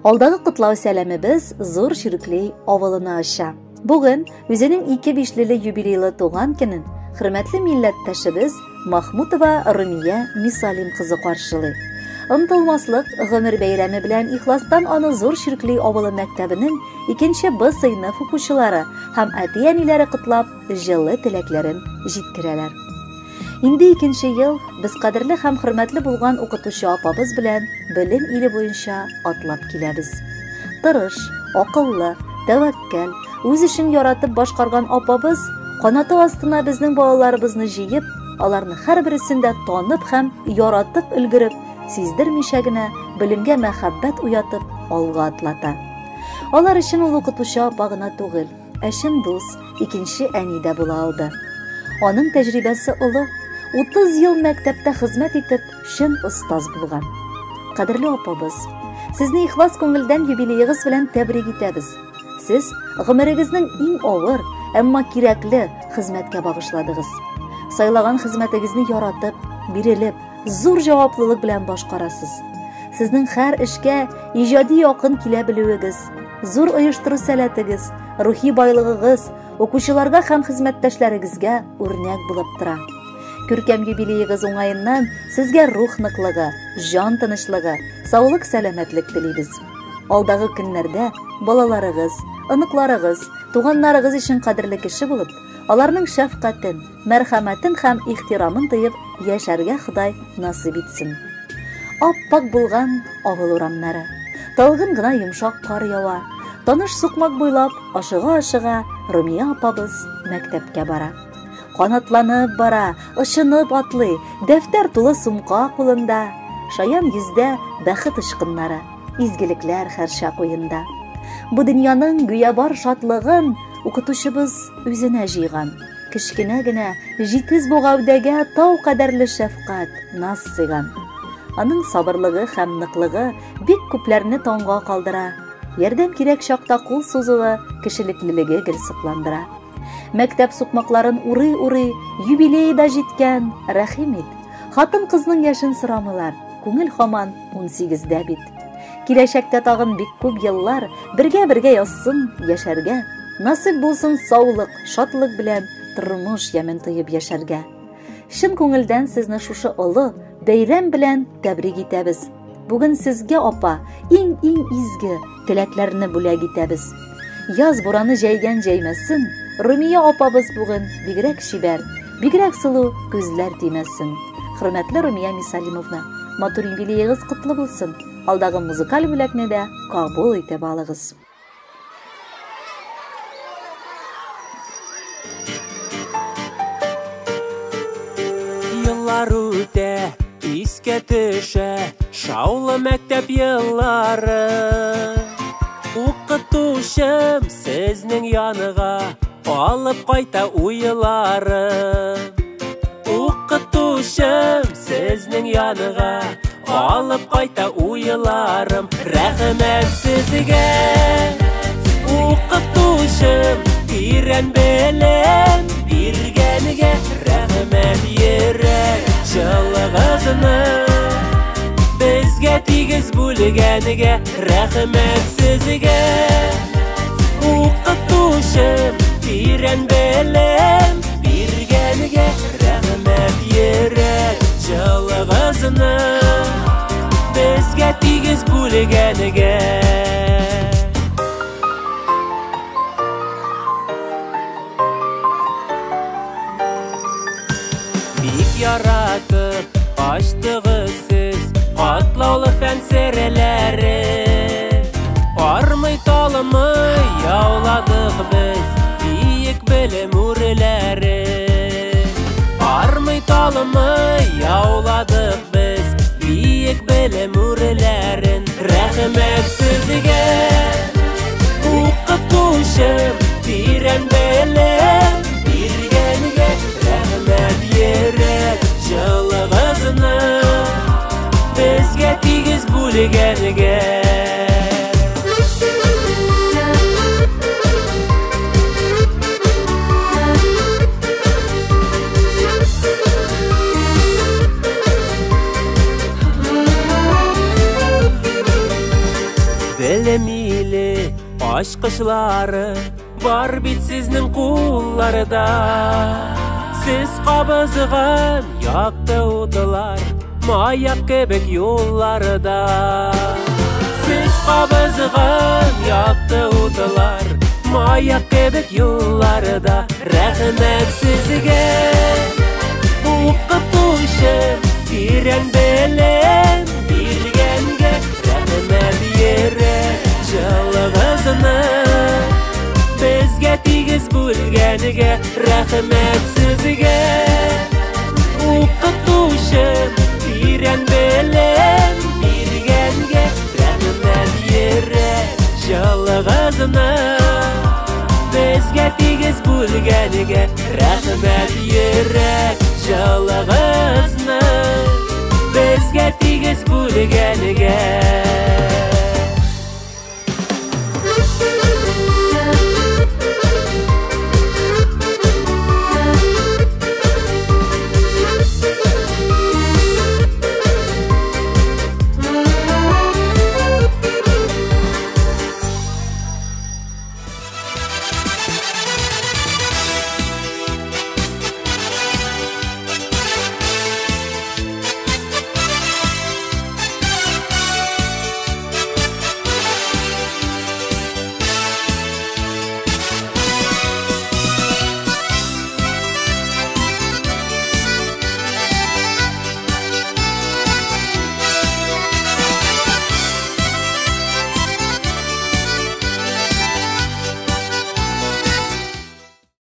Алдагы котлау сәламебез Зур Чиркли авылына оча. Бүген үзенең ике бишлеле юбилейлы туган көнен хөрмәтле милләттәшебез Махмутова Румия Мисалим кызы каршылый. Онытылмаслык гомер бәйрәме белән ихластан аны Зур Чиркли авылы мәктәбенең икенче Б сыйныф укучылары һәм әти-әниләре котлап, җылы теләкләрен җиткерәләр. Инде икенче ел без кадерле һәм хөрмәтле булган укытучы апабыз белән белем иле буенча атлап киләбез. Тырыш, акыллы, тәвәккәл, үз эшен яратып башкарган апабыз канаты астына безнең балаларыбызны җыеп, аларны һәрбересен дә танып һәм яратып өлгереп, сиздермичә генә белемгә мәхәббәт уятып алга атлата. Алар өчен ул укытучы апа гына түгел, ә чын дус, икенче әни дә була алды. Аның тәҗрибәсе олы, 30 ел мәктәптә хезмәт итеп, чын остаз булган. Кадерле апабыз, сезне ихлас күңелдән юбилеегыз белән тәбрик итәбез. Сез гомерегезнең иң авыр, әмма кирәкле хезмәткә багышладыгыз. Сайлаган хезмәтегезне яратып, бирелеп, зур җаваплылык белән башкарасыз. Сезнең һәр эшкә иҗади якын килә белүегез, зур оештыру сәләтегез, рухи байлыгыгыз укучыларга һәм хезмәттәшләрегезгә үрнәк булып тора. Күркәм юбилеегыз уңаеннан сезгә рух ныклыгы, җан тынычлыгы, саулык сәламәтлек телибез. Алдагы көннәрдә балаларыгыз, оныкларыгыз, туганнарыгыз өчен кадерле кеше булып, аларның шәфкатен, мәрхәмәтен һәм ихтирамын тоеп яшәргә Ходай насыйп итсен. Ап-ак булган авыл урамнары. Талгын гына йомшак кар ява. Таныш сукмак буйлап ашыга-ашыга Румия апабыз мәктәпкә бара. Канатланып бара, очынып атлый, дәфтәр тулы сумка кулында. Шаян йөздә бәхет очкыннары, изгелекләр һәрчак уенда. Бу дөньяның гүя бар шатлыгын укытучыбыз үзенә җыйган. Кечкенә генә, җитез бу гәүдәгә тау кадәрле шәфкать, наз сыйган. Аның сабырлыгы һәм ныклыгы бик күпләрне таңга калдыра. Ярдәм кирәк чакта кул сузуы, кешелеклелеге гел сокландыра. Мәктәп сукмакларын урый-урый, юбилей да җиткән, рәхим ит. Хатын-кызның яшен сорамыйлар, күңел һаман 18-дә бит. Киләчәктә тагын бик күп еллар бергә-бергә язсын яшәргә. Насыйп булсын саулык, шатлык белән тормыш ямен тоеп яшәргә. Чын күңелдән сезне шушы олы бәйрәм белән тәбрик итәбез. Бүген сезгә, апа, иң-иң изге теләкләрне бүләк итәбез. Яз бураны җәйгән җәймәсен, Румия апабыз бүген бигрәк чибәр, бигрәк сылу, күзләр тимәсен. Хөрмәтле Румия Мисалимовна, матур юбилеегыз котлы булсын. Алдагы музыкаль бүләкне дә кабул итеп алыгыз. Еллар үтә, искә төшә шаулы мәктәп еллары. Укытучым сезнең яныга алып кайта уйлары. Укытучым сезнең яныга алып кайта уйларым. Рәхмәт сезгә, укытучым, тирән белем биргәнгә. Рәхмәт йөрәк җылыгызны безгә тигез бүлгәнгә. Рәхмәт сезгә, укытучым, тирән белем биргәнгә. Рәхмәт йөрәк җылыгызны безгә тигез бүлгәнгә. Бик яратып ачтыгыз сез катлаулы фән серләре. Армый талымый яуладык без биек белем үрләре. Армый талымый яуладык без биек белем үрләрен. Рәхмәт сезгә, укытучым, тирән белем биргәнгә. Рәхмәт йөрәк җылыгызны безгә тигез бүлгәнгә. Белем иле ачкычлары бар бит сезнең кулларда. Сез кабызган якты утлар маяк кебек юлларда. Сез кабызган якты утлар маяк кебек юлларда. Рәхмәт сезгә, укытучы, тирән белем биргәнгә. Рәхмәт йөрәк җылыгызны безгә тигез бүлгәнгә. Рәхмәт сезгә, укытучы, тирән белем биргәнгә. Рәхмәт йөрәк җылыгызны безгә тигез бүлгәнгә. Рәхмәт йөрәк җылыгызны безгә тигез.